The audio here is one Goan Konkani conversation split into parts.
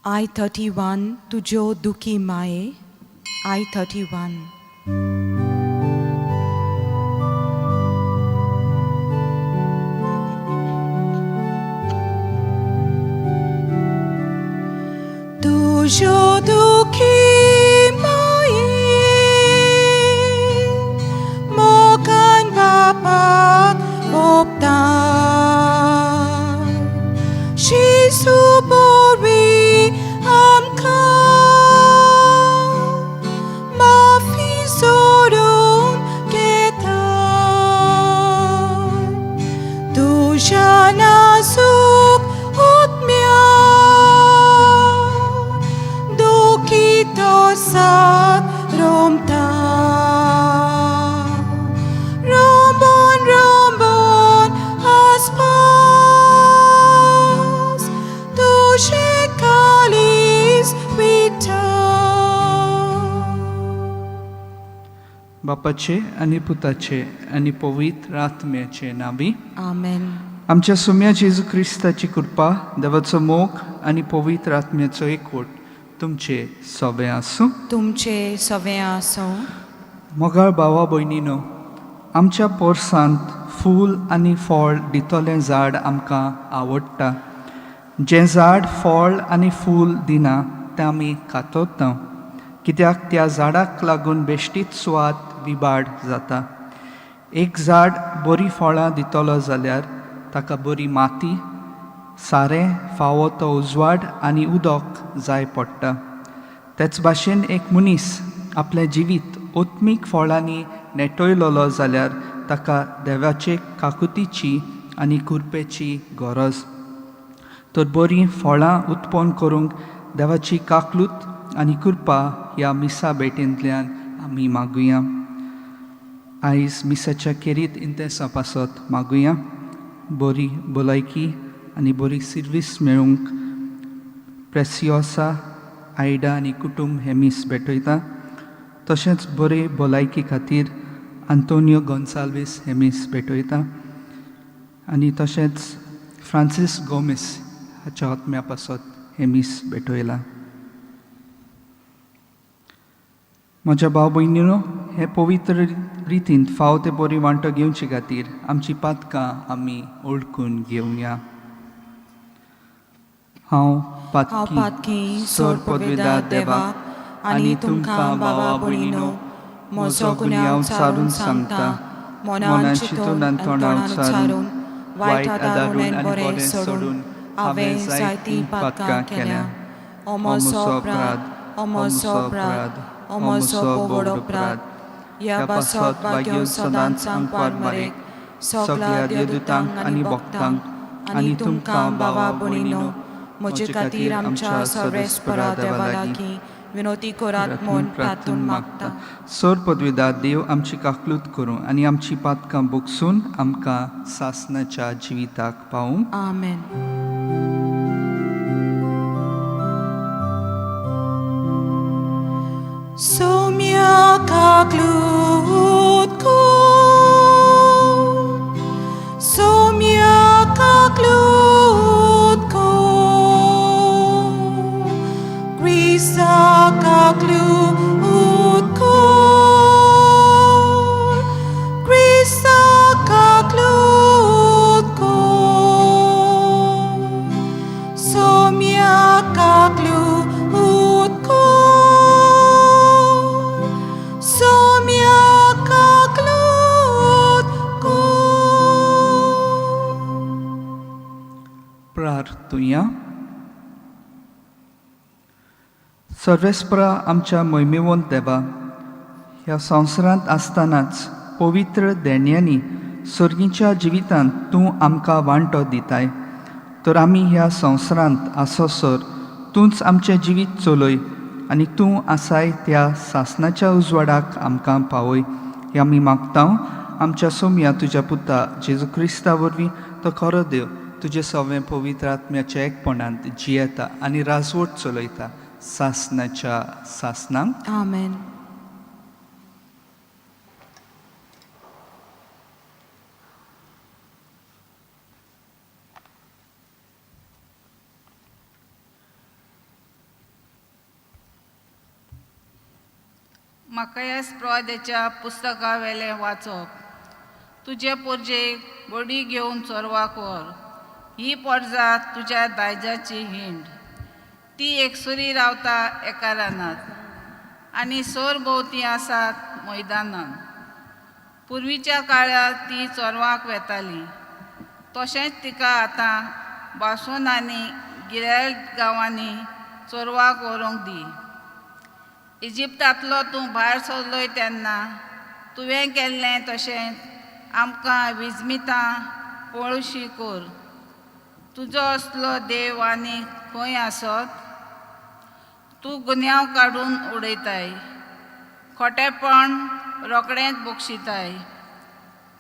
I-31 तुज्यो दुखी माये I-31. तुज्यो दुखी माये मोगान बापाक ओपता शिसू बोरी आमकां माफी सोडून घेता तुज्या नाजूक आत्म्या दुखी साथ रोमता रोंबोन रोंबोन आसपास तुजें काळीज विटा. बापाचे आनी पुताचे आनी पवित्र आत्म्याचे नांवी. आमेन. आमच्या सोम्या जेजू क्रिस्ताची कृपा, देवाचो मोग आनी पवित्र आत्म्याचो एकवट तुमचे सोबें आसूं. तुमचे सवें आसूं. मोगाळ भावा भयणीनो, आमच्या पोरसांत फूल आनी फळ दितलें झाड आमकां आवडटा. जें झाड फळ आनी फूल दिना तें आमी कातरता, कित्याक त्या झाडाक लागून बेश्टीच सुवात विबाड जाता. एक झाड बरीं फळां दितलो जाल्यार ताका बरी माती, सारें, फावो तो उजवाड आनी उदक जाय पडटा. तेच भाशेन एक मनीस आपलें जिवीत आत्मीक फळांनी नेटयलोलो जाल्यार ताका देवाचे काकुतीची आनी कृपेची गरज. तर बरीं फळां उत्पन्न करूंक देवाची काकलूत आनी कृपा ह्या मिसा भेटेंतल्यान आमी मागुया. आयज मिसाच्या खेरीत इंतेसां पासत मागुया. बरी भलायकी आनी बरी सिर्वीस मेळूंक प्रेसियोसा आयडा आनी कुटुंब हें मीस भेटयता. तशेंच बरे भलायकी खातीर आंतोनियो गोन्साल्वीस हें मीस भेटयता आनी तशेंच फ्रांसीस गोमेस हाच्या आत्म्या पासत हें मीस भेटयलां. म्हज्या भाव भयणीनो, हे पवित्र रितीन फाव ते बरी वांटो घेवचे खातीर आमची पातकां आमी ओळखून घेवया. हांव हांव पातकी पातकी सोर पदवेदार देवाक आनी तुमकां भावा भयणीनो म्हजो गुन्यांव सारून सांगता. मनान चिंतून आनी तोंडान उच्चारून, वायट आदारून आनी बरें सोडून हांवें जायतीं पातकां केल्या. हो म्हजो अपराध, हो म्हजो अपराध, हो म्हजो व्हड अपराध. ह्या पासत भाग्य सदांच आंकवार मरेक, सगळ्या देवदूतांक आनी भक्तांक आनी तुमकां भावा भयणीनो म्हजे खातीर आमच्या सर्वेस्परा देवा लागीं विनोती करात म्हूण प्रार्थून मागता. सोर पदवीदार देव आमची काकलूत करूं आनी आमची पातकां बोगसून आमकां सासणाच्या जिविताक पावूं. आमेन. सोम्या काकलूत कर, सोम्या काकलूत कर, क्रिस्ता काकलूत कर, क्रिस्ता काकलूत कर, सोम्या काकलूत कर, थुंया. सर्वेस्परा आमच्या मोहिमेवंत देवा, ह्या संवसारांत आसतनाच पवित्र देण्यांनी सर्गीच्या जिवितांत तूं आमकां वांटो दिताय, तर आमी ह्या संवसारांत आसोसर तूंच आमचें जिवीत चलय आनी तूं आसाय त्या सासणाच्या उजवाडाक आमकां पावय. हे आमी मागता आमच्या सोमया तुज्या पुता जेजू क्रिस्ता वरवीं, तो खरो देव तुजें सवें पवित्र आत्म्याच्या एकपणांत जियेता आनी राजवट चलयता सासणाच्या सासणांक. आमेन. मकयस प्रवाद्याच्या पुस्तकावेलें वाचप. तुजे पोरजेक बडी घेवन चोरवाक व्हर, ही पोरजा तुज्या दायजाची हिंड. ती एकसुरी रावता एका रानांत आनी सोरभोंवती आसात मैदानांत. पुर्वीच्या काळार ती चोरवाक वेताली, तशेंच तिका आतां बासून आनी गिरायल गांवांनी चोरवाक व्हरूंक दी. इजिप्तांतलो तूं भायर सरलोय तेन्ना तुवें केल्लें तशेंच आमकां विजमितां पळोवशी कर. तुजो असलो देव आनी खंय आसत? तूं गुन्यांव काडून उडयताय, खोटेपण रोखडेंच बक्षिताय.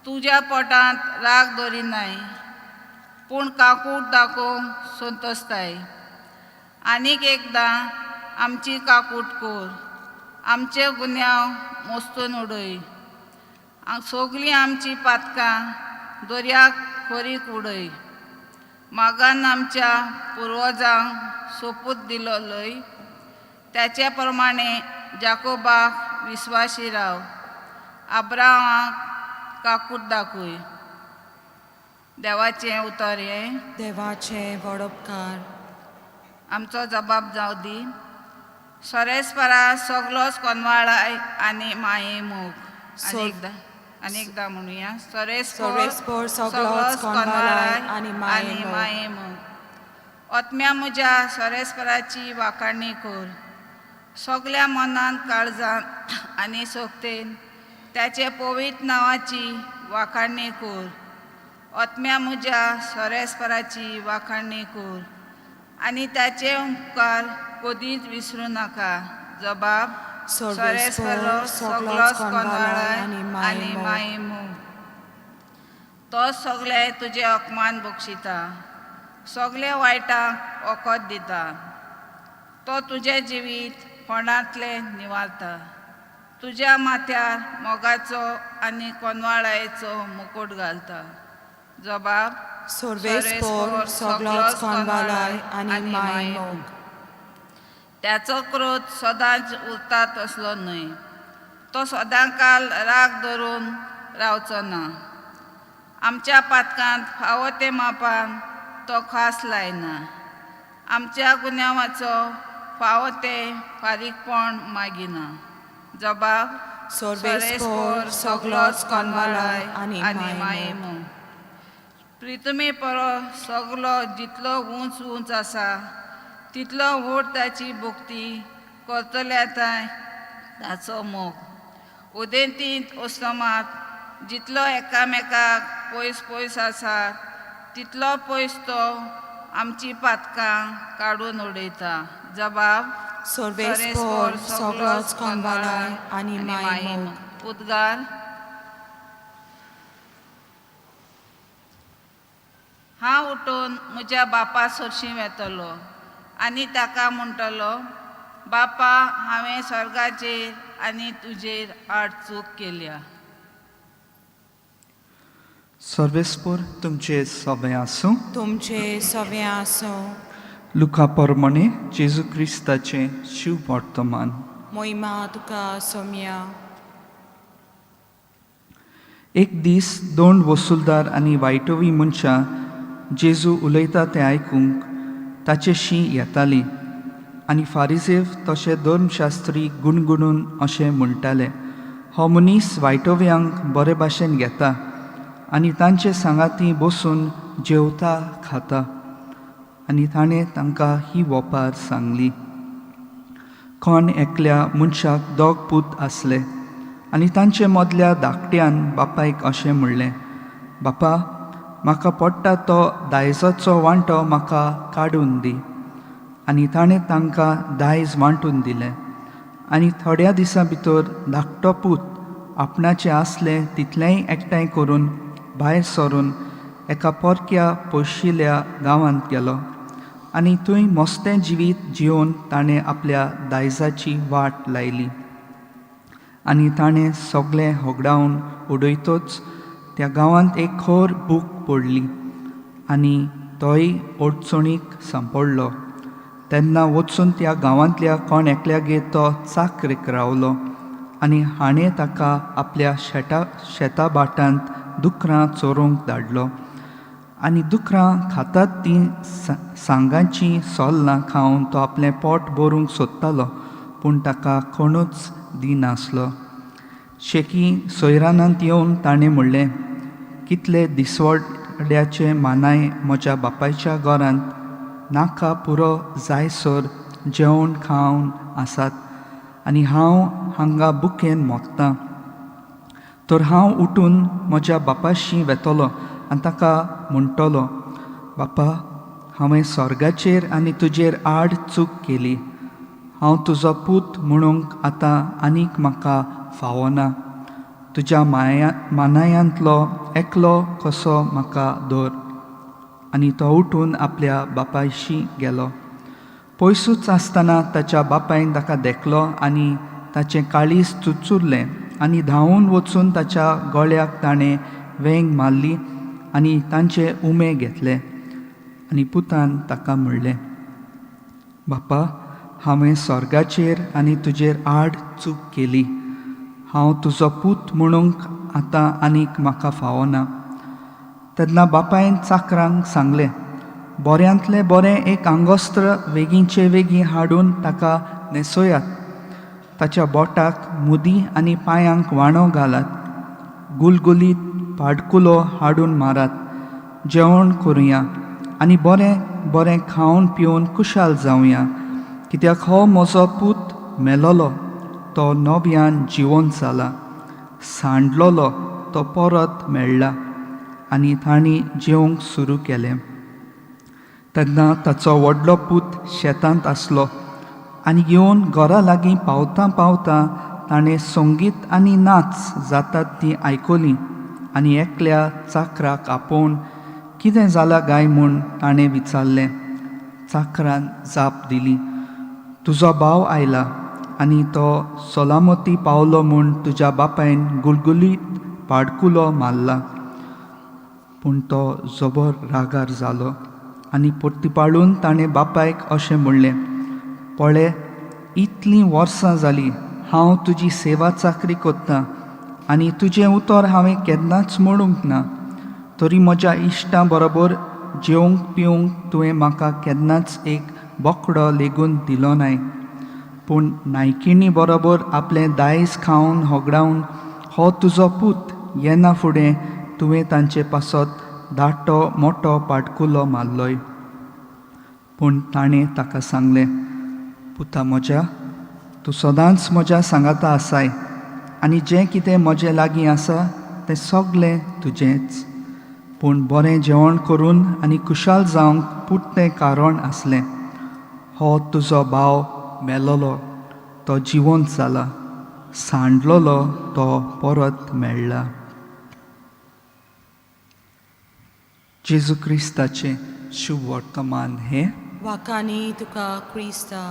तुज्या पोटांत राग दवरिनाय, पूण काकूट दाखोवंक संतोसताय. आनीक एकदां आमची काकूट कर, आमचे गुन्यांव मोस्तून उडय. सगलीं आमची पातकां दर्याक खोरीक उडय. मागान आमच्या पुर्वजांक सोपूत दिलोय, त्याचे प्रमाणे जाकोबाक विस्वाशी राव, आब्राहामाक काकूट दाखय. देवाचें उतर हें. देवाचे वडोपकार. आमचो जबाब जावं दी. सोरेस्परा सगलोच कोनवाळाय आनी माये मोग. आनी एकदां म्हणुया. सोरेस्पोर सगलोच कोनवाळाय आनी माये मोग. ओतम्या म्हज्या सोरेस्पराची वाखाणी कर. सगल्या मनान काळजान आनी सोगतेन त्याचे पवित्र नांवाची वाखाणी कर. ओतम्या म्हज्या सोरेस्पराची वाखाणी कर आनी ताचे उपकार कदीच विसरूं नाका. जबाब सोरेस्पोर सगलोच कोनवाळाय आनी माये मोग. तो सगळे तुजे अपमान बक्षिता, सगळे वायटांक वखद दिता. तो तुजें जिवीत फोंडांतलें निवारता, तुज्या माथ्यार मोगाचो आनी कोनवाळायेचो मुकूट घालता. जबाब सोर्वेस्पोर सगलोच कोनवाळाय आनी माये मोग. त्याचो क्रोध सदांच उरता तसलो न्हय, तो सदांकाल राग धरून रावचो ना. आमच्या पातकांत फावो ते मापान तो खास लायना, आमच्या गुन्यांवाचो फावो ते फारीकपण मागिना. जबाब सोर्वेस्पोर सगलोच कोनवाळाय आनी माये मोग. प्रितुमे परस सगलो जितलो उंच उंच आसा तितलो व्हड ताची भक्ती करतल्या ताचो मोग. उदेंतींत ओस्तमात जितलो एकामेकाक पयस पयस आसा तितलो पयस तो आमची पातकां काडून उडयता. जबाब सोर्वेस्पोर सगलोच कोनवाळाय आनी माये मोग. उद्गार. हांव उठून म्हज्या बापा सरशीं वेतलो आनी ताका म्हणटलो, बापा हांवें स्वर्गाचेर आनी तुजेर आड चूक केल्या. सर्वेस्पोर तुमचे सगळें आसूं. तुमचे सगळें आसूं. लुका प्रमाणे जेजू क्रिस्ताचें शिव वर्तमान. मोहिमा तुका सोम्या. एक दीस दोन वसुलदार आनी वायटोवी मनशां जेजू उलयता तें आयकूंक ताचे शीं येतालीं आनी फारिजेव तशें धर्मशास्त्री गुणगुणून अशें म्हणटाले, हो मनीस वायटोव्यांक बरे भाशेन घेता आनी तांचे सांगाती बसून जेवता खाता. आनी ताणें तांकां ही वोपार सांगली. कोण एकल्या मनशाक दोग पूत आसले आनी तांचे मदल्या धाकट्यान बापायक अशें म्हणलें, बापा म्हाका पडटा तो दायजाचो वांटो म्हाका काडून दी. आनी ताणें तांकां दायज वांटून दिलें. आनी थोड्या दिसां भितर धाकटो पूत आपणाचें आसलें तितलेंय एकठांय करून भायर सरून एका परक्या पयशिल्ल्या गांवांत गेलो आनी थंय मस्तें जिवीत जिवन ताणें आपल्या दायजाची वाट लायली. आनी ताणें सगळें होगडावन उडयतच त्या गांवांत एक खर भूक पडली आनी तोय अडचणीक सांपडलो. तेन्ना वचून त्या गांवांतल्या कोण एकल्यागेर तो चाकरेक रावलो आनी हाणें ताका आपल्या शेता भाटांत दुकरां चोरूंक धाडलो. आनी दुकरां खातात तीं सांगाचीं सोल्लां खावन तो आपलें पोट भरूंक सोदतालो, पूण ताका कोणूच दिनासलो. शेकी सोयरानांत येवन ताणें म्हणलें, कितले दिसवड्याचे मानाय म्हज्या बापायच्या घरांत नाका पुरो जायसर जेवण खावन आसात आनी हांव हांगा बुकेन मोत्तां. तर हांव उठून म्हज्या बापाशी वेतलो आनी ताका म्हणटलो, बापा हांवें स्वर्गाचेर आनी तुजेर आड चूक केली. हांव तुजो पूत म्हणूंक आतां आनीक म्हाका फावना. तुज्या मानायांतलो एकलो कसो म्हाका दवर. आनी तो उठून आपल्या बापायशी गेलो. पयसूच आसतना ताच्या बापायन ताका देखलो आनी ताचें काळीज चुरचुरलें आनी धांवून वचून ताच्या गळ्याक ताणें वेंग मारली आनी तांचे उमे घेतले. आनी पुतान ताका म्हणलें, बापा हांवें स्वर्गाचेर आनी तुजेर आड चूक केली. हांव तुजो पूत म्हणूंक आतां आनीक म्हाका फावना. तेन्ना बापायन चाकरांक सांगलें, बऱ्यांतलें बरें एक आंगोस्त्र वेगींचे वेगीं हाडून ताका न्हेसयात. ताच्या बोटाक मुदी आनी पांयांक वाणो घालात. गुलगुलीत पाडकुलो हाडून मारात. जेवण करुया आनी बरें बरें खावन पिवन खुशाल जावया. कित्याक हो म्हजो पूत मेलोलो तो नव्यान जिवन जाला, सांडलोलो तो परत मेळ्ळा. आनी तांणी जेवंक सुरू केलें. तेन्ना ताचो व्हडलो पूत शेतांत आसलो आनी येवन घरा लागीं पावतां पावतां ताणें संगीत आनी नाच जातात तीं आयकलीं आनी एकल्या चाकराक आपोवन कितें जालां काय म्हूण ताणें विचारलें. चाकरान जाप दिली, तुजो भाव आयला आनी तो सलामती पावलो म्हूण तुज्या बापायन गुलगुलीत पाडकुलो मारला. पूण तो जबर रागार जालो आनी परतीपाळून ताणें बापायक अशें म्हणलें, पळे इतलीं वर्सां जालीं हांव तुजी सेवा चाकरी करतां आनी तुजें उतर हांवें केन्नाच म्हणूंक ना. तरी म्हज्या इश्टां बरोबर जेवंक पिवंक तुवें म्हाका केन्नाच एक बोकडो लेगून दिलो नाय. पूण नायकिणी बरोबर आपलें दायज खावन होगडावन हो तुजो पूत येना फुडें तुवें तांचे पासत धाटो मोटो पाटकुलो मारलोय. पूण ताणें ताका सांगलें, पुता म्हज्या, तूं सदांच म्हज्या सांगाता आसाय आनी जें कितें म्हजें लागीं आसा तें सगळें तुजेंच. पूण बरें जेवण करून आनी खुशाल जावंक पुरतें कारण आसलें. हो तुजो भाव मेलोलो तो जिवंत जाला, सांडलोलो तो परत मेळ्ळा. जेजू क्रिस्ताचें शुभ वर्तमान हें. वाखाणी तुका क्रिस्ता.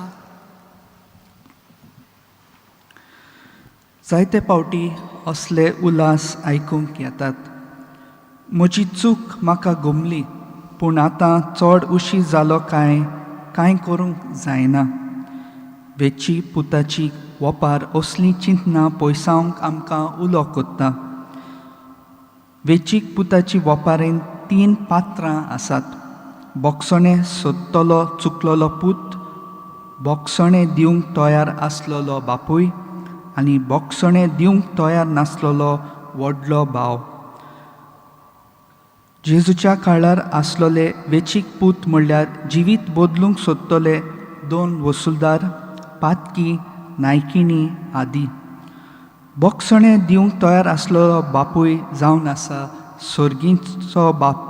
जायते फावटी असले उल्हास आयकूंक येतात. म्हजी चूक म्हाका घुमली, पूण आतां चड उशीर जालो काय कांय करूंक जायना. वेची पुताची वपार असलीं चिंतनां पयसावंक आमकां उलो कोत्ता. वेचीक पुताची वपारेन तीन पात्रां आसात. बोगसणें सोदतलो चुकलोलो पूत, बोगसणें दिवंक तयार आसलेलो बापूय आनी बोगसणें दिवंक तयार नासलेलो व्हडलो भाव. जेजूच्या काळार आसलोले वेचीक पूत म्हणल्यार जिवीत बदलूंक सोदतले दोन वसुलदार, पातकी, नायकिणी आदी. बोगसणें दिवंक तयार आसलेलो बापूय जावन आसा सर्गीचो बाप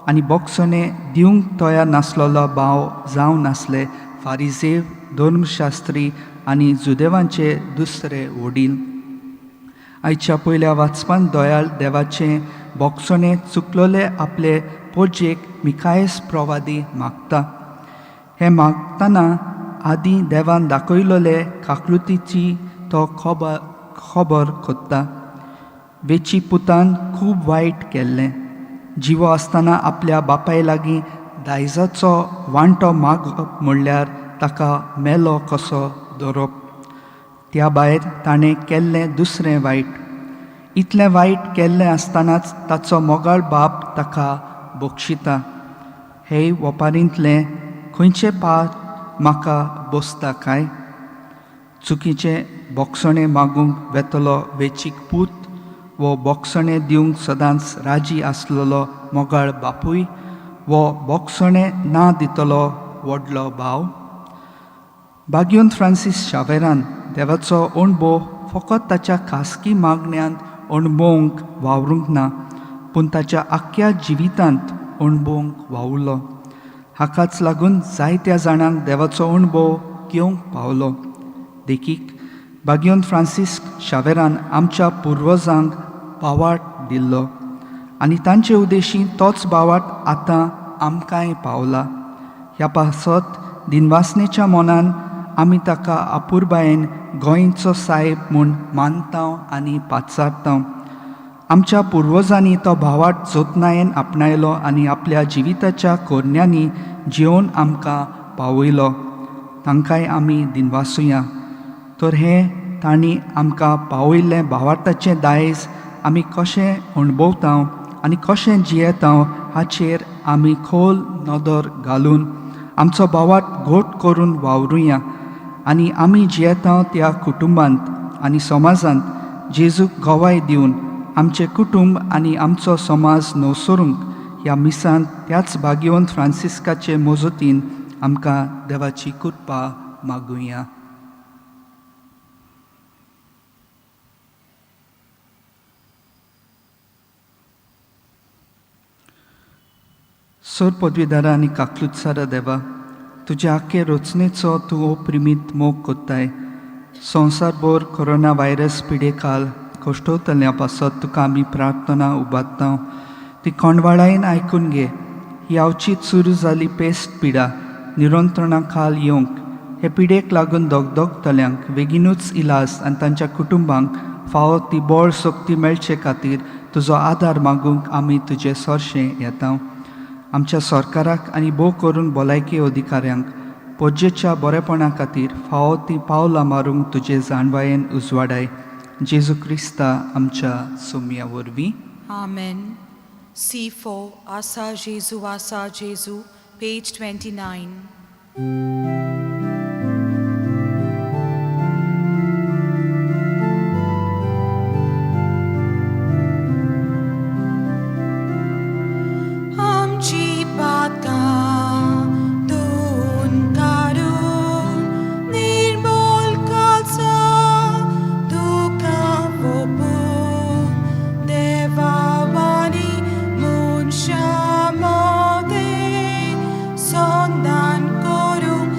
आनी बोगसणें दिवंक तयार नासलेलो भाव जावन आसले फारिजेव, धर्मशास्त्री आनी जुदेवांचे दुसरे वडील. आयच्या पयल्या वाचपान दयाळ देवाचें बोगसणें चुकलोले आपले पोजेक मिकायस प्रवादी मागता. हें मागतना आदीं देवान दाखयलोले काकृतीची तो खबर कोत्ता. वेची पुतान खूब वायट केल्लें. जिवो आसतना आपल्या बापाय लागीं दायजाचो वांटो मागप म्हणल्यार ताका मेलो कसो दवरप. त्या भायर ताणें केल्लें दुसरें वायट. इतलें वायट केल्लें आसतनाच ताचो मोगाळ बाप ताका बक्षिता. हे वपारींतलें खंयचें पात म्हाका बसता काय? चुकीचें बोगसणें मागूंक वेतलो वेचीक पूत वो बोगसणें दिवंक सदांच राजी आसलेलो मोगाळ बापूय वो बोगसणें ना दितलो व्हडलो भाव? बाग्योन फ्रांसीस शावेरान देवाचो अणभव फकत ताच्या खासगी मागण्यांत अणभवंक वावरूंक ना, पूण ताच्या आख्ख्या जिवितांत अणभवंक वावुरलो. हाकाच लागून जायत्या जाणांक देवाचो अणभव घेवंक पावलो. देखीक, बाग्योन फ्रांसीस शावेरान आमच्या पुर्वजांक बावाट दिल्लो आनी तांचे उद्देशी तोच बावाट आतां आमकांय पावला. ह्या पासत दिनवासनेच्या मनान आमी ताका अपुरबायेन गोंयचो साहेब म्हूण मानता आनी पाचारता. आमच्या पुर्वजांनी तो भावाट जोतनायेन आपणायलो आनी आपल्या जिविताच्या कोरण्यांनी जिवन आमकां पावयलो. तांकांय आमी दिनवासुया. तर हें तांणी आमकां पावयल्लें भावार्थाचें दायज आमी कशें अणभवता आनी कशें जियेता हाचेर आमी खोल नदर घालून आमचो भावार्थ घोट करून वावरुया आनी आमी जियेता त्या कुटुंबांत आनी समाजांत जेजूक गवाय दिवन आमचें कुटुंब आनी आमचो समाज नवसरूंक ह्या मिसांत त्याच भाग्यवंत फ्रांसिस्काचे मजतीन आमकां देवाची कृपा मागुया. सर पदवीदारा आनी काकलुत्सारा देवा, तुज्या आख्खे रचनेचो तूं ओप्रिमीत मोग कोत्ताय. संवसारभर कोरोना व्हायरस पिडेकाल कश्टवतल्या पासत तुका आमी प्रार्थना उबारता. ती कोंडवाळायेन आयकून घे. ही अवचीत सुरू जाली पेस्ट पिडा निरंत्रणा खाल येवंक हे पिडेक लागून दगदगतल्यांक बेगीनूच इलाज आनी तांच्या कुटुंबांक फावो ती बळ शक्ती मेळचे खातीर तुजो आदार मागूंक आमी तुजे सरशें येता. आमच्या सरकाराक आनी भोव करून भलायकी अधिकाऱ्यांक पोजेच्या बरेपणा खातीर फावो ती पावलां मारूंक तुजे जाणवायेन उजवाडाय. जेजू क्रिस्ता आमच्या सोमया वरवीं. आमेन. C4, Asa Jesu, Asa Jesu, page 29. आमची पातकां धुवन काडून निर्मोल काळजा तुका ओंपून देवा आनी मनशा मदें संधान करूंक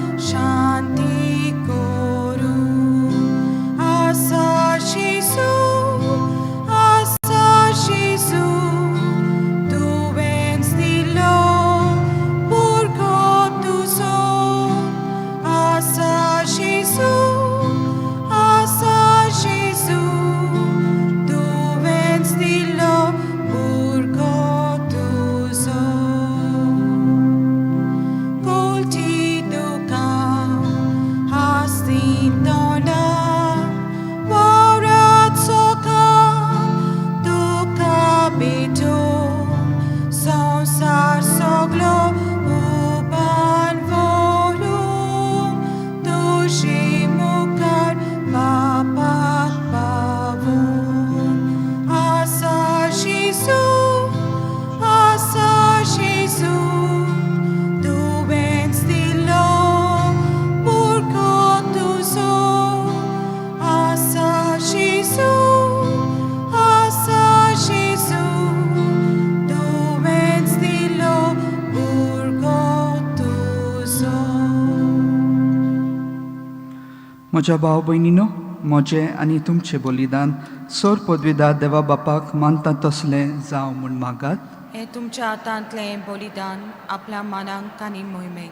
म्हज्या भाव भयणीनो, म्हजें आनी तुमचें बलिदान सोर पदवीदार देवा बापाक मानता तसलें जावं म्हूण मागात. हें तुमच्या हातांतलें बलिदान आपल्या मनांक आनी मोहिमेक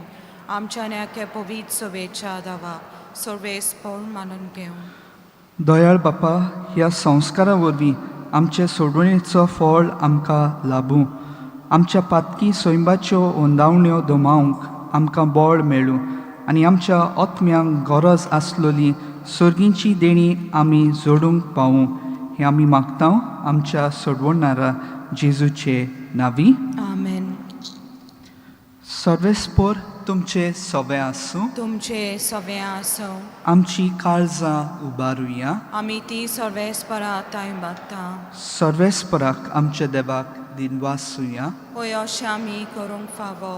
आमच्या न्याके पवित्र सभेच्या दावा सर्वेस्पर मानून घेवं. दयाळ बापा, ह्या संस्कारा वरवीं आमचे सोडवणेचो फळ आमकां लाबूं. आमच्या पातकी सैंबाच्यो ओंदावण्यो दमावंक आमकां बळ मेळूं आनी आमच्या आत्म्यांक गरज आसलेली सर्गींची देणी आमी जोडूंक पावूं. हें आमी मागता आमच्या सोडवणारा जेजूचे नांवी. आमेन. सर्वेस्पर तुमचे सोबें आसूं. तुमचे सगळें आसूं. आमची काळजां उबारुया. आमी ती सर्वेस्परा तांय बागता. सर्वेस्पराक आमच्या देवाक दिनवासुया. पळय अशें आमी करूंक फावो.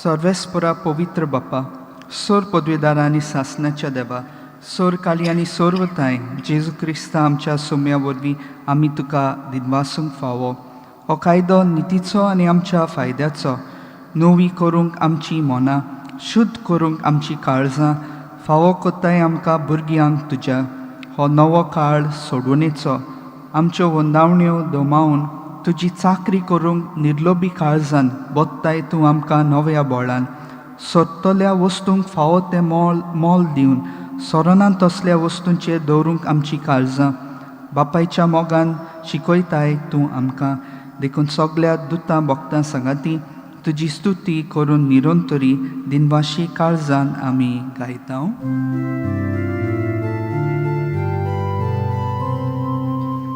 सर्वेस्परा पवित्र बापा, सोर पदवेदार आनी सासणाच्या देवा, सोर काली आनी सोर्वताय जेजू क्रिस्ता आमच्या सोम्या वरवीं आमी तुका दिनवासूंक फावो. हो कायदो नितीचो आनी आमच्या फायद्याचो, नवी करूंक आमची मनां, शुद्ध करूंक आमची काळजां, फावो कोत्ताय आमकां भुरग्यांक तुज्या. हो नवो काळ सोडवणेचो, आमच्यो वंदावण्यो दमावन तुजी चाकरी करूंक निर्लोबी काळजान बोत्ताय तूं आमकां नव्या बोळान. सोदतल्या वस्तूंक फावो तें मोल मोल दिवन सोरनान तसल्या वस्तूंचेर दवरूंक आमची काळजां बापायच्या मोगान शिकयताय तूं आमकां. देखून सगल्या दुतां भक्तां सांगाती तुजी स्तुती करून निरंतरी दिनवाशी काळजान आमी गायता.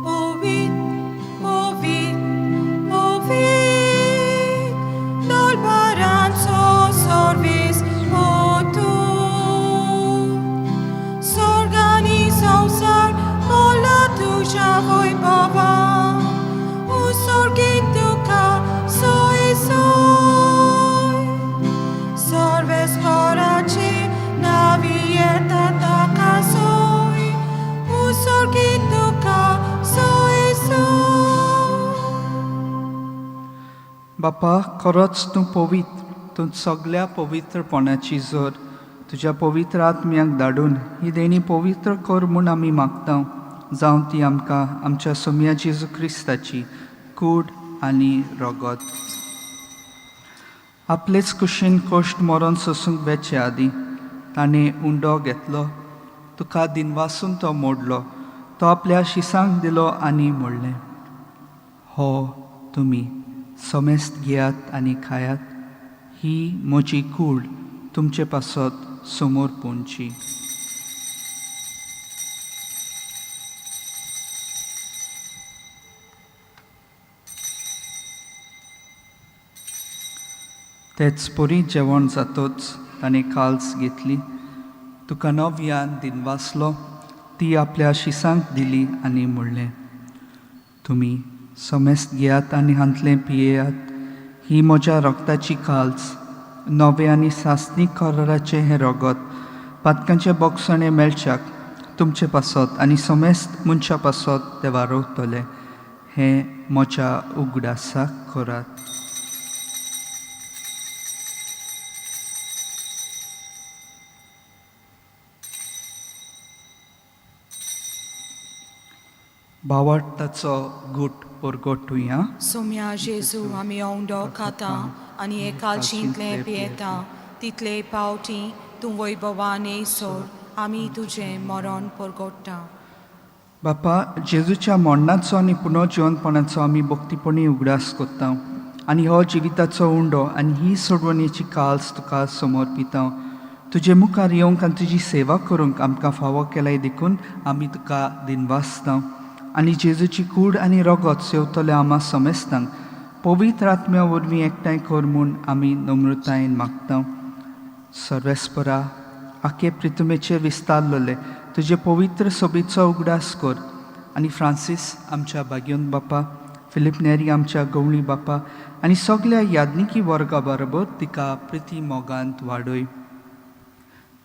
पवित्र, पवित्र, पवित्र, दलभरांचो सर्वेस्पर तूं. स्वर्ग आनी संवसार भरला तुज्या वैभवान. उत्सर्गीत तुका सोय सोय. सर्वेस्पराचे नांवी येता ताका सोय. उत्सर्गीत तुका सोय सोय. बापा, खरोच तूं पवित्र, तूं सगल्या पवित्रपणाची जोर. तुज्या पवित्र आत्म्याक धाडून ही देणी पवित्र कर म्हूण आमी मागता. जावं ती आमकां आमच्या सोम्या जेजू क्रिस्ताची कूड आनी रगत. आपलेच कुशीन कश्ट मरण सोसूंक वेचे आदीं ताणें उंडो घेतलो, तुका दिनवासून तो मोडलो, तो आपल्या शिसांक दिलो आनी म्हणलें, हो तुमी समेस्त घेयात आनी खायात, ही म्हजी कूड तुमचे पासत समोर पोंची. तेच परी जेवण जातच ताणें काल्स घेतली, तुका नव्यान दिनवासलो, ती आपल्या शिसांक दिली आनी म्हणलें, तुमी समेस्त घेयात आनी हांतलें पियेयात, ही म्हज्या रगताची काल्स, नवें आनी सासणीक कराराचें हें रगत पातकांचें बोगसणें मेळच्याक तुमचे पासत आनी समेस्त मनशां पासत तें वारवतलें. हें म्हज्या उगडासाक करात. भावार्थाचो गूट परगटुया. सोम्या जेजू, आमी औंडो खाता आनी हे कालशींतलें पियेता तितले पावटी तूं वैभवान येयसर आमी तुजें मरण परगट्टा. बापा, जेजूच्या मरणाचो आनी पुनर्जिवनपणाचो आमी भक्तीपणी उगडास करता आनी हो जिविताचो उंडो आनी ही सोडवणेची काल्स तुका समर्पिता. तुजे मुखार येवंक आनी तुजी सेवा करूंक आमकां फावो केलाय देखून आमी तुका दिनवासता. आनी जेजूची कूड आनी रगत सेवतले आमा समेस्तांक पवित्र आत्म्या वरवीं एकठांय कर म्हूण आमी नम्रतायेन मागता. सर्वेस्परा, आखे प्रितुमेचेर विस्तारलेले तुजे पवित्र सोबीचो उगडास कर आनी फ्रांसीस आमच्या भाग्योन बापा, फिलीप नेरी आमच्या गवळी बापा आनी सगल्या याज्ञिकी वर्गा बरोबर तिका प्रिती मोगांत वाडय.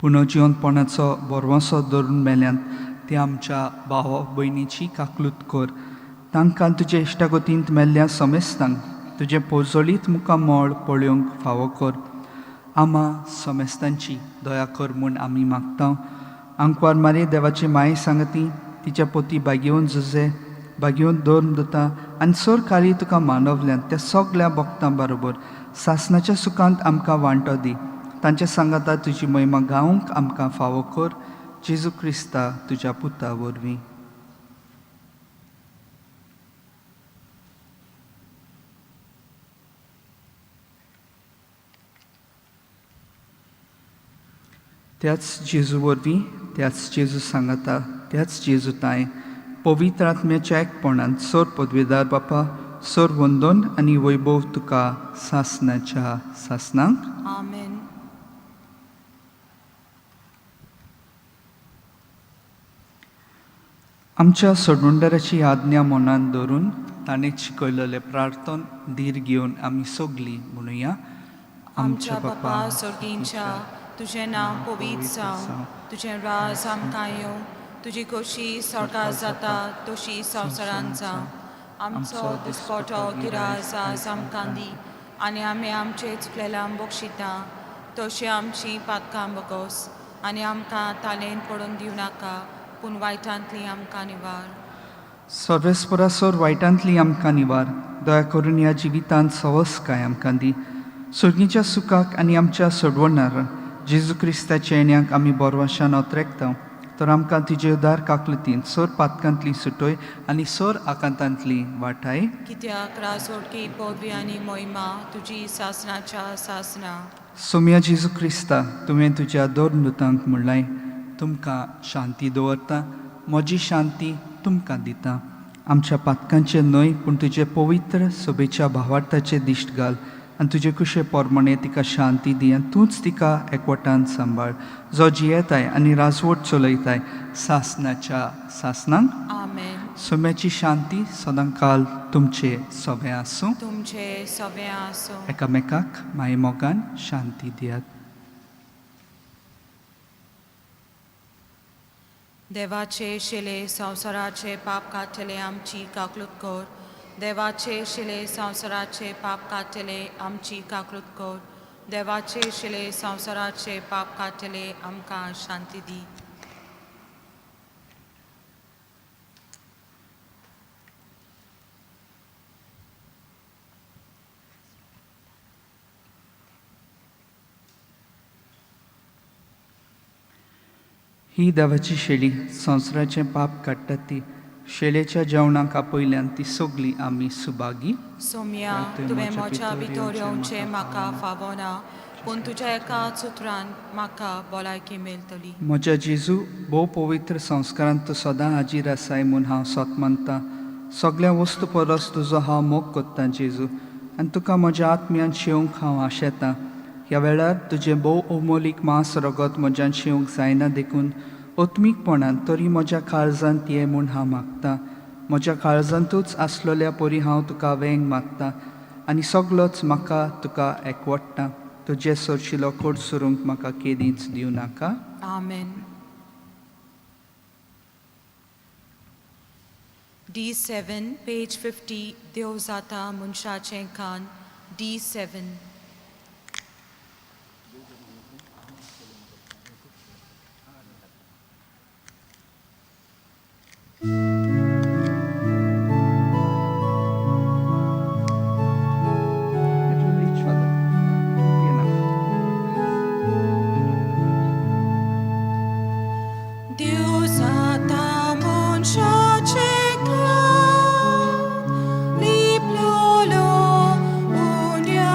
पुनर्जिवनपणाचो भरवंसो धरून मेल्यान ते आमच्या भावा भयणीची काकलूत कर. तांकां तुजे इश्टागतींत मेल्ल्या समेस्तांक तुजें पोजोळीत मुखामळ पळोवंक फावो कर. आमा समेस्तांची दया कर म्हूण आमी मागता. आंकवार मारी देवाची माये सांगती तिच्या पोती बागेवन जुजे बागेवन दोन दुता आनी सोर कार्य तुका मानवल्यान त्या सगळ्या भक्तां बरोबर सासनाच्या सुखांत आमकां वांटो दी. तांच्या सांगाता तुजी महिमा गावंक आमकां फावो कर, जेजू क्रिस्ता तुज्या पुता वरवीं. त्याच जेजू वरवीं, त्याच जेजू सांगाता, त्याच जेजू ताय पवित्र आत्म्याच्या एकपणान सोर पदवेदार बापा सोर वंदन आनी वैभव तुका सासनाच्या सासनाक. आमेन. आमच्या सोडवणदाराची आज्ञा मनान धरून ताणें शिकयलेलें प्रार्थन धीर घेवन आमी सगलीं म्हणुया. आमच्या बापा सर्गींच्या, तुजें नांव पवित्र जावं, तुजें राज आमकां येवं, तुजी खोशी स्वर्गार जाता तशी संवसारांत जावं. आमचो दिसपटो गिरास आज आमकां दी आनी आमी आमचे चुकलेल्या बक्षिता तशी आमची पातकां बगोस आनी आमकां तालेन पडून दिवं नाका, पूण वायटांतली आमकां निवार. सर्वेस्परा सोर वायटांतली आमकां निवार. दया करून ह्या जिवितांत सवसकाय आमकां दी. सर्गीच्या सुखाक आनी आमच्या सोडवणार जेजू क्रिस्ताच्या येण्याक आमी बोरवाशान अत्रेकता, तर आमकां तुजे उदार काकलतीन सोर पातकांतली सुटय आनी सोर आकांतांतली वाटाय. कित्याक राजवटकी पदवी आनी मोहिमा तुजी सासनाच्या सासना. सोम्या जेजू क्रिस्ता, तुवें तुज्या दोन दुतांक म्हणलाय, तुमकां शांती दवरता, म्हजी शांती तुमकां दिता. आमच्या पातकांचे न्हय पूण तुजे पवित्र सभेच्या भावार्थाचे दिश्ट घाल आनी तुजे कुशे पोरमाणे तिका शांती दी आनी तूंच तिका एकवटान सांबाळ, जो जियेताय आनी राजवट चलयताय सासनाच्या सासनाक. आमेन. सोम्याची शांती सदांकाल तुमचे सोबें आसूं. तुमचे सगळें आसूं. एकामेकाक माये मोगान शांती दियात. देवाचे शिले संवसाराचे पाप काडटले आमची काकलूत कर. देवाचे शिले संवसाराचे पाप काडटले आमची काकलूत कर. देवाचे शिले संवसाराचे पाप काडटले आमकां शांती दी. ही देवाची शेळी संवसाराचें पाप काडटा ती शेळेच्या जेवणाक आपयल्यान ती सगळी आमी सुभागी. सोम्या, तुवें म्हज्या भितर येवचें म्हाका फावना, पूण तुज्या एका सुत्रान म्हाका भलायकी मेळटली. म्हज्या जेजू, भोव पवित्र संस्कारांत तूं सदां हाजीर आसाय म्हूण हांव सत मानता. सगळ्या वस्तू परस तुजो हांव मोग कोत्तां जेजू, आनी तुका म्हज्या आत्म्यान शेवंक हांव आशेतां. ह्या वेळार तुजें भोव अमोलीक मांस रगत म्हज्यान शेवंक जायना देखून आत्मीकपणान तरी म्हज्या काळजांत ये म्हूण हांव मागतां. म्हज्या काळजांतूच आसलेल्या परी हांव तुका वेंग मागता आनी सगलोच म्हाका तुका एकवट्टा. तुजे सरशिलो कोट सरूंक म्हाका केदींच दिवं नाका. आमेन. D7, page 50, देव जाता मनशाचें कान. D7. It will reach, Father. It will be enough. देव जाता मनशाचें कान, लिपलोलो उण्या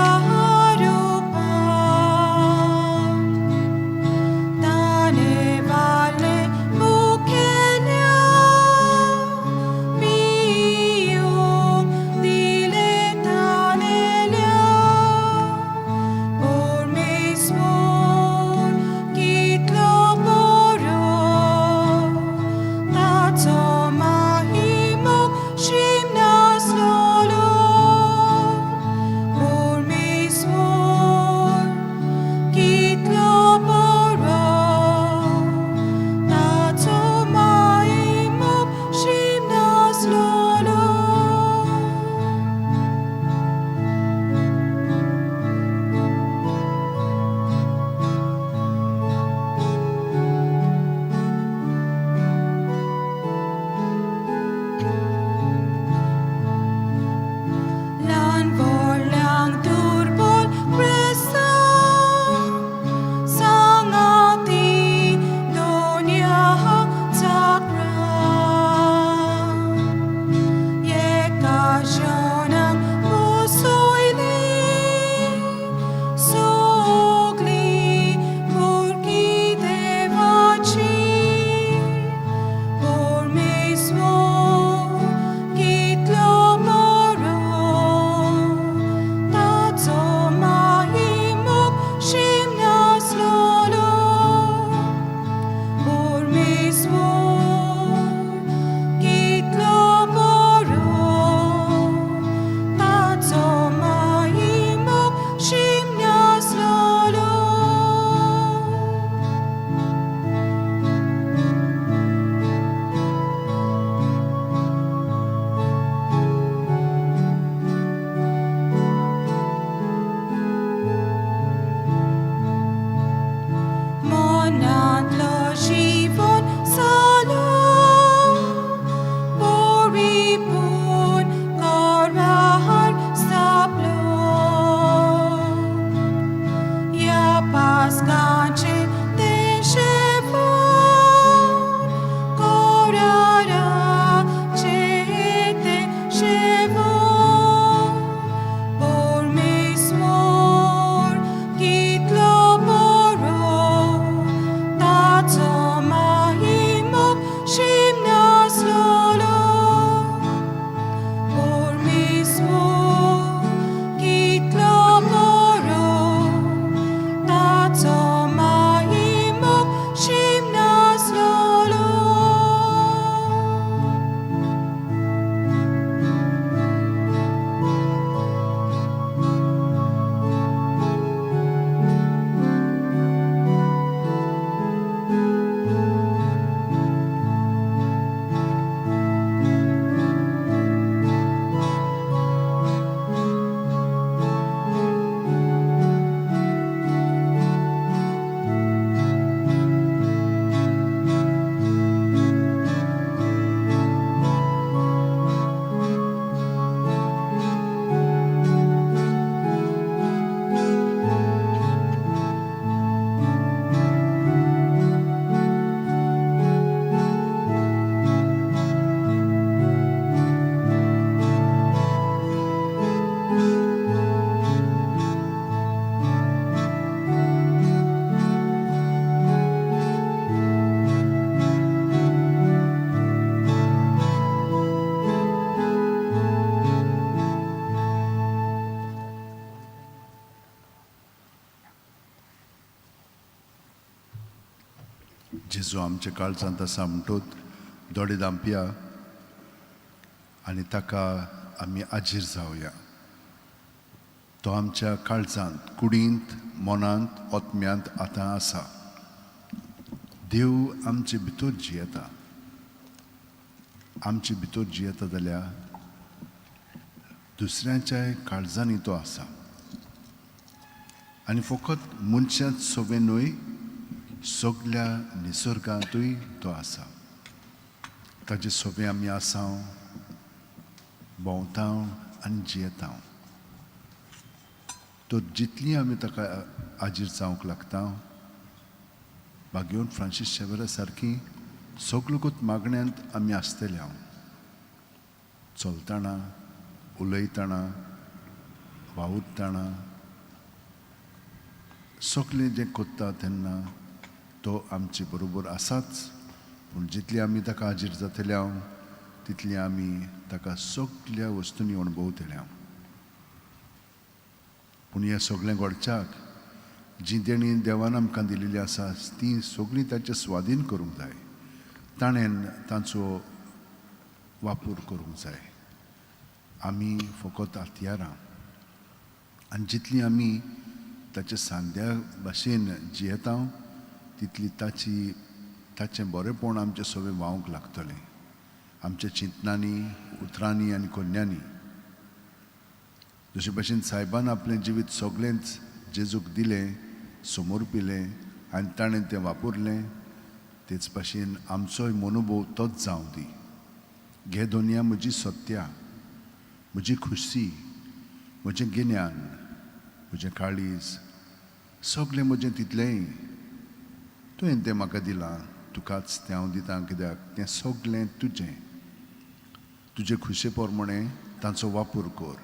जेजू आमच्या काळजांत आसा म्हणटूच दोळे धांपया आनी ताका आमी आजीर जावया. तो आमच्या काळजांत, कुडींत, मनांत, आत्म्यांत आतां आसा. देव आमचे भितर जियेता. आमचे भितर जियेता जाल्यार दुसऱ्यांच्याय काळजांनी तो आसा. आनी फकत मनशांत सगळें न्हय, सगल्या निसर्गांतूय तो आसा. ताजे सोबे आमी आसा, भोंवता आनी जियेता. तर जितली आमी ताका आजीर जावंक लागता, भाग्योन फ्रांसीस शेवरा सारकी सगळकूच मागण्यांत आमी आसतले. हांव चलतना, उलयतना, वावुरतना, सगळें जें कोत्ता तेन्ना तो आमचे बरोबर आसाच. पूण जितली आमी ताका हाजीर जातले हांव, तितली आमी ताका सगल्या वस्तूंनी अणभवतले हांव. पूण हें सगळें घडच्याक जी देणी देवान आमकां दिलेली आसा ती सगळीं ताचे स्वाधीन करूंक जाय. ताणें तांचो वापर करूंक जाय. आमी फकत हत्यारां. आनी जितली आमी ताच्या सांद्या भाशेन जियेता तितली ताची ताचें बरेंपण आमचें सगळें व्हांवंक लागतलें, आमच्या चिंतनांनी, उतरांनी आनी कोन्यांनी. जशे भाशेन सायबान आपलें जिवीत सगळेंच जेजूक दिलें, समर्पिलें आनी ताणें तें वापरलें, तेच भाशेन आमचोय मनोभोव तोच जावं दी. घे दोनया म्हजी सत्या, म्हजी खुशी, म्हजें गिन्यान, म्हजें काळीज, सगळें म्हजें तितलेंय तुवें तें म्हाका दिलां, तुकाच तें हांव दितां, कित्याक तें सगळें तुजें. तुजे खुशे प्रमाणें तांचो वापर कर.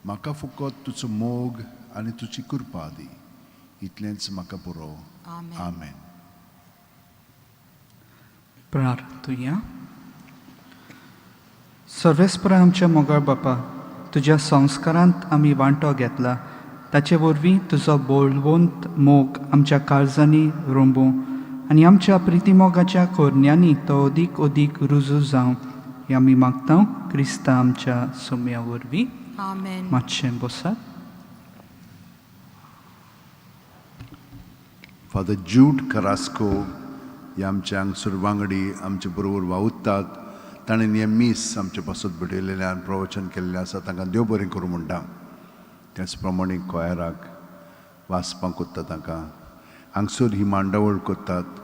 म्हाका फकत तुजो मोग आनी तुजी कृपा दी, इतलेंच म्हाका पुरो. आमेन. प्रार्थुया. सर्वेस्परा आमच्या मोगाळ बापा, तुज्या संस्कारांत आमी वांटो घेतला, ताचे वरवीं तुजो बळवंत मोग आमच्या काळजांनी रोंबूं आनी आमच्या प्रितीमोगाच्या कोरण्यांनी तो अदीक अदीक रुजू जावं, हें आमी मागता क्रिस्ता आमच्या सोम्या वरवीं. आमेन. मातशें बसात. फादर ज्यूड करास्को हे आमचे हांगसर वांगडी आमचे बरोबर वावुरतात. ताणें हें मीस आमचे पासत भेटयलेलें आनी प्रवचन केल्लें आसा. तांकां देव बरें करूं म्हणटा. त्याच प्रमाणे कोयराक वाचपाक कोत्ता, तांकां हांगसर ही मांडावळ करतात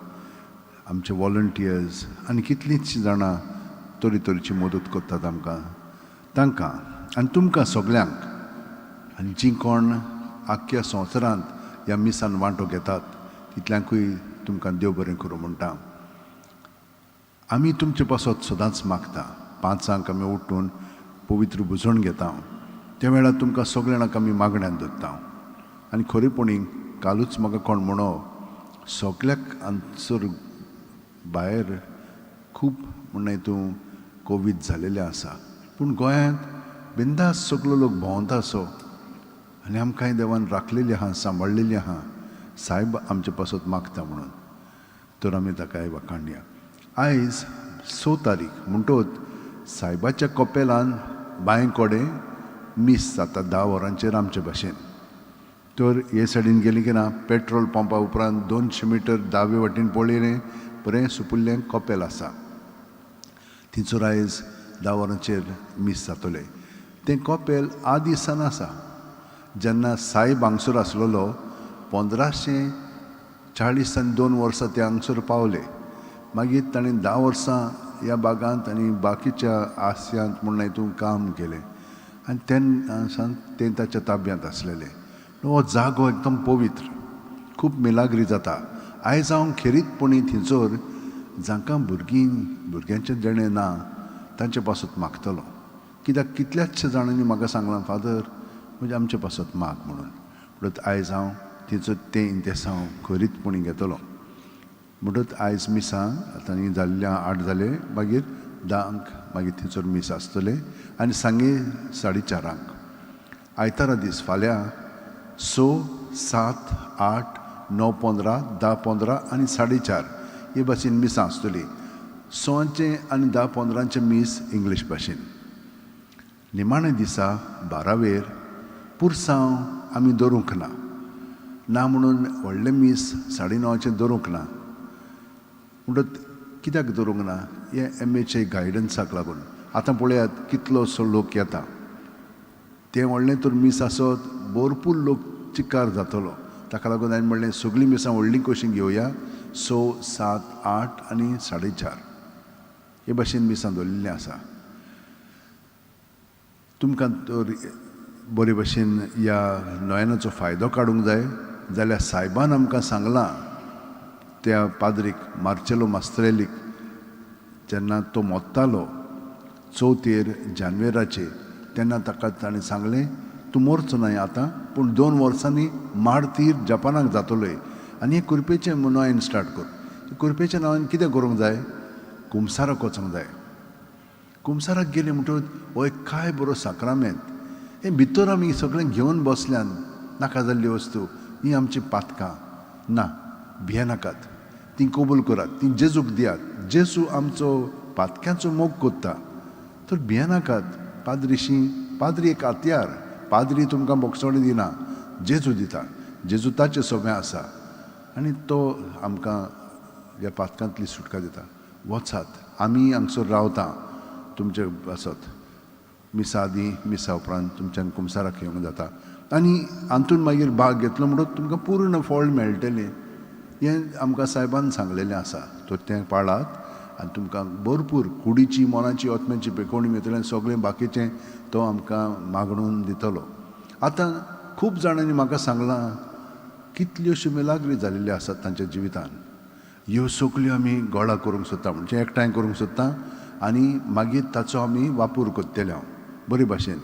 आमचे वॉलंटियर्स आनी कितलींच जाणां तरेतरेची मदत करतात आमकां. तांकां आनी तुमकां सगल्यांक आनी जीं कोण आख्ख्या संवसारांत ह्या मिसान वांटो घेतात तितल्यांकूय तुमकां देव बरें करूं म्हणटा. आमी तुमचे पासत सदांच मागता. 5 आमी उठून पवित्र भुजण घेता, त्या वेळार तुमकां सगळ्या जाणांक आमी मागण्यान दवरता. आनी खरेपणी कालूच म्हाका कोण म्हणो, सगल्याक हांगसर भायर खूब म्हणलें तूं कोवीड जालेलें आसा, पूण गोंयांत बिंदास सगलो लोक भोंवता असो. आनी आमकांय देवान राखलेली आहा, सांबाळलेली आहा. सायब आमचे पासत मागता म्हणून तर आमी ताकाय वाखाणया. आयज 6 तारीख म्हणटोच सायबाच्या कपेलान बांय कडेन मीस जाता 10 वरांचेर आमचे भाशेन. तर हे सायडीन गेली की ना, पेट्रोल पंपा उपरांत 200 मिटर दावे वाटेन पळयलें बरें सुपुल्लें कपेल आसा. थंयसर आयज 10 वरांचेर मीस जातलें. तें कपेल आदी सान आसा. जेन्ना सायब हांगसर आसलेलो 1540 आनी 2 वर्सां ते हांगसर पावले. मागीर ताणें 10 वर्सां ह्या बागांत आनी बाकीच्या आस्यांत म्हूण हितून काम केलें आनी तेन्ना सावन तें ताच्या ताब्यांत आसलेलें. हो जागो एकदम पवित्र, खूब मिलाग्री जाता. आयज हांव खेरीतपणी थंयसर जांकां भुरगीं भुरग्यांचें देणें ना तांचे पासत मागतलो, कित्याक कितल्याच जाणांनी म्हाका सांगलां, फादर म्हणजे आमचे पासत माग म्हणून. म्हणटच आयज हांव थंयसर तें इंतेसांव खरीतपणी घेतलो. म्हणटच आयज मिसां आतां जाल्ल्या 8 जाले, मागीर 10 मागीर थंयसर मीस आसतलें आनी सांगे 4:30 आयतारा दीस फाल्यां 6, 7, 8, 9:15, 10:15 आनी 4:30 हे भाशेन मिसां आसतलीं. 6 आनी 10:15 मीस इंग्लीश भाशेन. निमाणे दिसा 12वेर पुरसांव आमी दवरूंक ना, ना म्हणून व्हडलें मीस 9:30 दवरूंक ना. म्हणटच कित्याक दवरूंक ना हें एमएचे गायडन्साक लागून. आतां पळयात कितलोसो लोक येता, तें व्हडलें तर मीस आसत भरपूर लोक चिकार जातलो. ताका लागून हांवें म्हणलें सगळीं मिसां व्हडलीं कशीं घेवया, 6, 7, 8 आनी 4:30 हे भाशेन मिसां दवरिल्लीं आसा. तुमकां तर बरे भाशेन ह्या नोयनाचो फायदो काडूंक जाय जाल्यार सायबान आमकां सांगलां त्या पाद्रीक मार्चेलो मास्त्रेलीक, जेन्ना तो मोत्तालो 4 जानेवारीचे तेन्ना ताका ताणें सांगलें तूं मरचो न्हय आतां, पूण 2 वर्सांनी मार्तीर जपानाक जातलोय आनी हें कुरपेचें नोयन स्टार्ट कर. कुरपेच्या नांवान कितें करूंक जाय, कुमसाराक वचूंक जाय. कुमसाराक गेले म्हणटकच हो एक काय बरो साक्रामेंत, हें भितर आमी सगळें घेवन बसल्यान नाका जाल्ली वस्तू ही आमची पातकां ना, भियेनाकात, ती कबूल करात, ती जेजूक दियात. जेजू आमचो पातक्यांचो मोग कोत्ता, तर भियेनाकात. पाद्रीशी पाद्री एक हत्यार, पाद्री तुमकां बोगसणी दिना, जेजू दिता. जेजू ताचें सगळें आसा आनी तो आमकां ह्या पातकांतली सुटका दिता. वचात, आमी हांगसर रावता तुमचे पासत, मिसा आदी मिसा उपरांत तुमच्यान कुमसाराक येवंक जाता आनी हातून मागीर भाग घेतलो म्हणून तुमकां पूर्ण फळ मेळटलें, हें आमकां सायबान सांगलेलें आसा. तर तें पाळात आनी तुमकां भरपूर कुडीची, मनाची, आत्म्याची पेकोवणी मेळटली आनी सगळें बाकीचें तो आमकां मागणून दितलो. आतां खूब जाणांनी म्हाका सांगलां कितल्योश्यो मिलाग्री जाल्ल्यो आसात तांच्या जिवितान. ह्यो सगल्यो आमी गोळा करूंक सोदता, म्हणजे एकठांय करूंक सोदता आनी मागीर ताचो आमी वापर करतले हांव बरे भाशेन.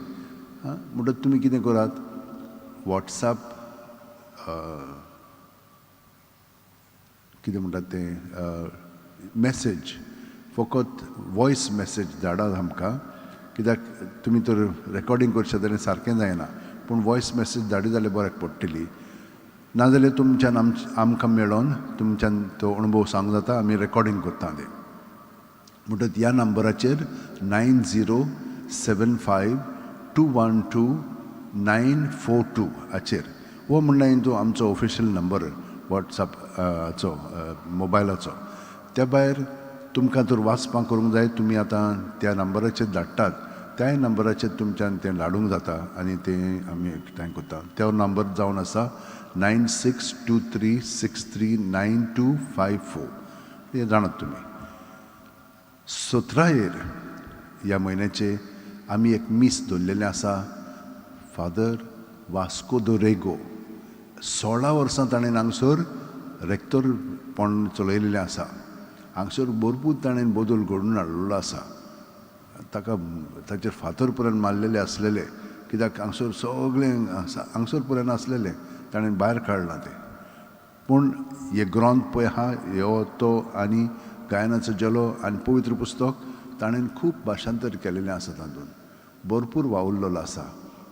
आं, म्हणटच तुमी कितें करात, वॉट्सएप कितें म्हणटात तें मॅसेज, फकत वॉयस मॅसेज धाडात आमकां, कित्याक तुमी तर रेकॉर्डींग करशात जाल्यार सारकें जायना, पूण वॉयस मॅसेज धाडी जाल्यार बऱ्याक पडटली. नाजाल्यार तुमच्यान आमकां मेळोन तुमच्यान तो अणभव सांगूंक जाता, आमी रेकॉर्डींग करता तें. म्हणटच ह्या नंबराचेर 9075 212 942 हाचेर, हो म्हणल्यार तो आमचो ऑफिशियल नंबर वॉट्सएपाचो, मोबायलाचो. त्या भायर तुमकां जर वाचपाक करूंक जाय तुमी आतां त्या नंबराचेर धाडटात, त्याय नंबराचेर तुमच्यान तें धाडूंक जाता आनी तें आमी एकठांय करता. त्या नंबर जावन आसा 9623 63 9254, हें जाणात तुमी. 17 ह्या म्हयन्याचे आमी एक मीस दवरलेलें आसा, फादर वास्को the Rego. 16 वर्सां ताणें हांगसर रेक्तरपण चलयलेलें आसा. हांगसर भरपूर ताणें बदल घडोवन हाडलेलो आसा. ताका ताचेर फातर पर्यंत मारलेले आसलेले, कित्याक हांगसर सगळें हांगसर पर्यंत आसलेलें, ताणें भायर काडलां तें. पूण हे ग्रंथ पळय आहा, हो तो आनी गायनाचो झेलो आनी पवित्र पुस्तक ताणें खूब भाशांतर केलेलें आसा, तातूंत भरपूर वावुरलेलो आसा.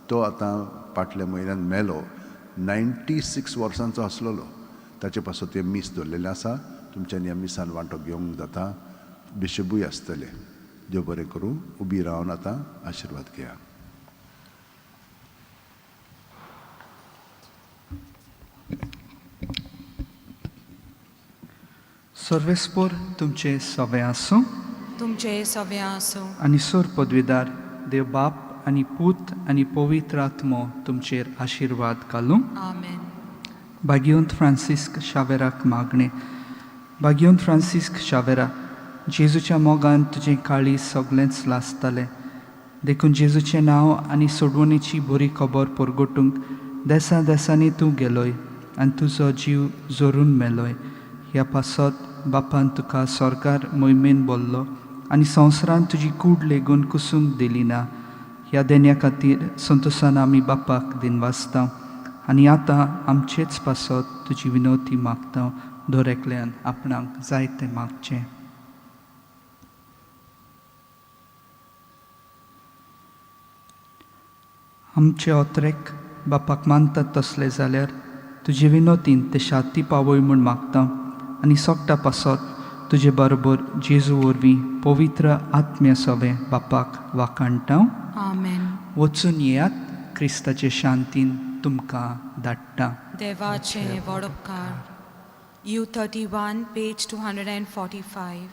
तो आतां फाटल्या म्हयन्यान मेलो, 96 वर्सांचो आसलेलो. ताचे पासत हें मीस दवरलेलें आसा, तुमच्यान ह्या मिसान वांटो घेवंक जाता. बिशपूय आसतले. देव बरें करूं. उबी रावन आतां आशिर्वाद घेया. सर्वेस्पोर तुमचे सवे आसूं, तुमचे सवे आसूं. आनी सोर पदवीदार देव बाप आनी पूत आनी पवित्र आत्मो तुमचेर आशिर्वाद घालूं. आमेन. भाग्यवंत फ्रांसिस्क शावेराक मागणें. भाग्यवंत फ्रांसिस्क शावेरा, जेजूच्या मोगान तुजें काळीज सगळेंच लासतालें, देखून जेजूचें नांव आनी सोडवणेची बरी खबर परगटूंक देसा देसांनी तूं गेलोय आनी तुजो जीव जोरून मेलोय. ह्या पासत बापान तुका सरकार मोहिमेन बोल्लो आनी संवसारान तुजी कूड लेगून कुसूंक दिली ना. ह्या देण्या खातीर संतोसान आमी बापाक दिनवासता आनी आतां आमचेच पासत तुजी विनवती मागता. दर एकल्यान आपणाक जाय तें मागचें. आमचे ओतरेक बापाक मानतात तसले जाल्यार तुजे विनोतीन ते शांती पावय म्हूण मागता आनी सोगटा पासत तुजे बरोबर जेजू वरवीं पवित्र आत्म्या सोबें बापाक वाखाणटा. आमेन. वचून येयात, क्रिस्ताचे शांतीन तुमकां धाडटा. देवाचे व्हड उपकार. U 31, page 245.